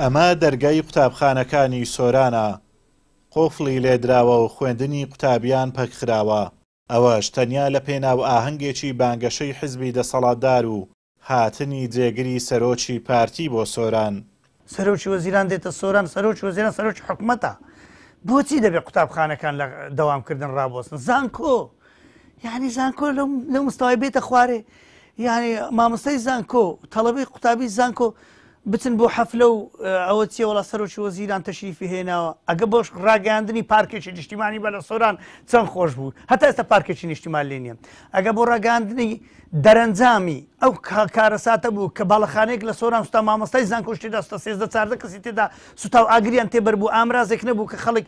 ئەمە دەرگای قوتابخانەکانی سۆرانە، قوفڵی لێدراوە و خوێندنی قوتابیان پەکخراوە، ئەوەش تەنیا لە پێناو ئاهەنگێکی بانگەشەی حزبی دەسەڵاتدار و هاتنی جێگری سەرۆکی پارتی بۆ سۆران. سەرۆکی وەزیران دێتە سۆران، سەرۆکی وەزیران سەرۆکی حکومەتە، بۆچی دەبێت قوتابخانەکان لە دەوامکردن ڕابوەستن؟ زانکۆ یعنی زانکۆ لەو مستەوای بێتە خوارێ، یعنی مامۆستای زانکۆ تەڵەبەی قوتابی زانکۆ بچن بۆ حەفلە و ئەوە چیە وڵا سەرۆکی وەزیران تەشریفی هێناوە. ئەگە بۆش ڕاگەیاندنی پارکێکی نیشتیمانی بە لە سۆران چەند خۆش بوو، هەتا ئێستا پارکێکی نیشتیمان لێ نییە. ئەگە بۆ ڕاگەیاندنی دەرەنجامی ئەو کارەساتە بوو کە باڵەخانەیەک لە سۆران سوتا، مامۆستای زانکۆش تێدا سوتا، 13 14 کەسی تێدا سوتا و ئاگریان تێبەر بوو، ئامرازێک نەبوو کە خەڵک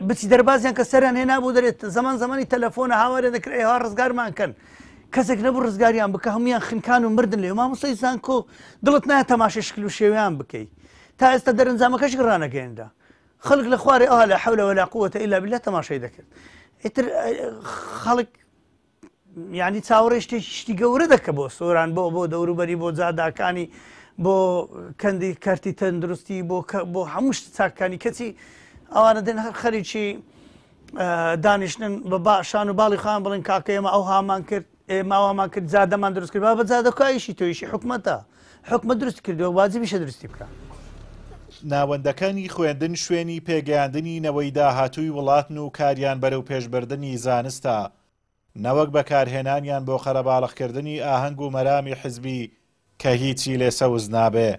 بچی دەربازیان کە سەریان هێنابوو دەرێت. زەمان زەمانی تەلەفۆنە، هاواریان دەکرد ئەی هاوار ڕزگارمان کەن، کەسێک نەبوو ڕزگاریان بکە، هەمویان خنکان و مردن لێ. مامۆستای زانکۆ دڵت نایە تەماشای شکل و شێوەیان بکەی. تا ئێستا دەرەنجامەکەش ڕانەگەیەنرا. خەڵک لە خوارێ ئەوها لا حەولە وەلا قووەتە ئیلا بالله تەماشای دەکرد. ئیتر خەڵک یعنی چاوەڕێ شتێکی شتی گەورە دەکە بۆ سۆران، بۆ دەوروبەری، بۆ جاداکانی، بۆ کەندی کەرتی تەندروستی، بۆ هەموو شت چاکانی. کەچی ئەوانە دێن هەر خەریکی دانیشتن بە باشان و باڵی خۆیان بڵێن کاکە ئێمە ئەو هامان کرد، ئێمە ئەومان کرد، جادەمان دروست کرد. با بە جادەکە ئیشی تۆ ئیشی حکومەتە، حکومەت دروست کردووە، واجبیشە دروستی بکە. ناوەندەکانی خوێندن شوێنی پێگەیاندنی نەوەی داهاتووی وڵاتن و کاریان بەرەو پێشبردنی زانستە، نەوەک بەکارهێنانیان بۆ قەرەباڵغکردنی ئاهەنگ و مەرامی حزبی کە هیچی لێ سەوز نابێ،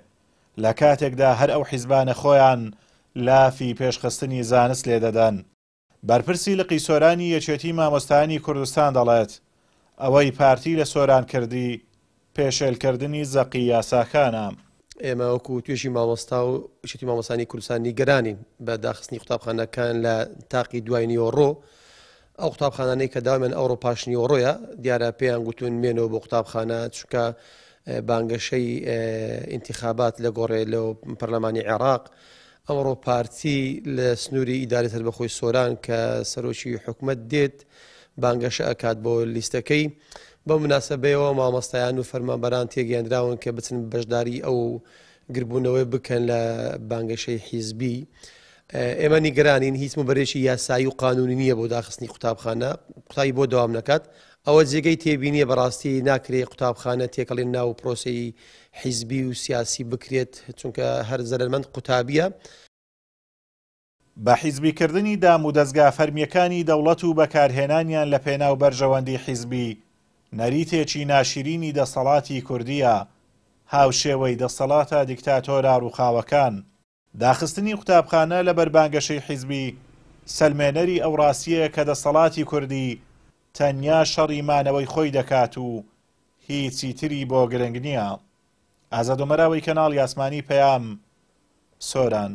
لە کاتێکدا هەر ئەو حیزبانە خۆیان لافی پێشخستنی زانست لێ دەدەن. بەرپرسی لقی سۆرانی یەکێتی مامۆستایانی کوردستان دەڵێت، ئەوەی پارتی لە سۆران کردی، پێشێلکردنی زەقی یاساکانە. ئێمە وەکو توێژی مامۆستا و یەکێتی مامۆستانی کوردستان نیگەرانین بە داخستنی قوتابخانەکان لە تاقی دوای نیوەڕۆ. ئەو قوتابخانانەی کە داوامیان ئەوڕۆ پاشنیوەڕۆیە، دیارە پێیان گوتوون مێنەوە بۆ قوتابخانە، چونکە بانگەشەی ئینتیخابات لە گۆڕێ لە پەرلەمانی عێراق. ئەمڕۆ پارتی لە سنووری ئیدارەی سەربەخۆی سۆران کە سەرۆکی حکومەت دێت بانگەشە ئەکات بۆ لیستەکەی. بەو مناسەبەیەوە مامۆستایان و فەرمانبەران تێگەیەندراون کە بچن بەشداری ئەو گربوونەوەی بکەن لە بانگەشەی حیزبی. ئێمە نیگەرانین، هیچ مبەرێکی یاسایی و قانونی نییە بۆ داخستنی قوتابخانە، قوتابی بۆ دەوام نەکات. ئەوە جێگەی تێبینیە، بەڕاستی ناکرێ قوتابخانە تێکەڵی ناو پرۆسەی حیزبی و سیاسی بکرێت، چونکە هەر زەرەرمەند قوتابیە. بە حیزبیکردنی دامودەزگا فەرمییەکانی دەوڵەت و بەکارهێنانیان لە پێناو بەرژەوەندی حیزبی، نەریتێکی ناشیرینی دەسەڵاتی کوردییە، هاوشێوەی دەسەڵاتە دیکتاتۆرە ڕووخاوەکان. داخستنی قوتابخانە لەبەر بانگەشەی حیزبی، سەلمێنەری ئەو ڕاستییەیە کە دەسەڵاتی کوردی تەنیا شەڕی مانەوەی خۆی دەکات و هیچی تری بۆ گرنگ نییە. ئازاد ئۆمەراوی کەناڵی ئاسمانی پەیام، سۆران.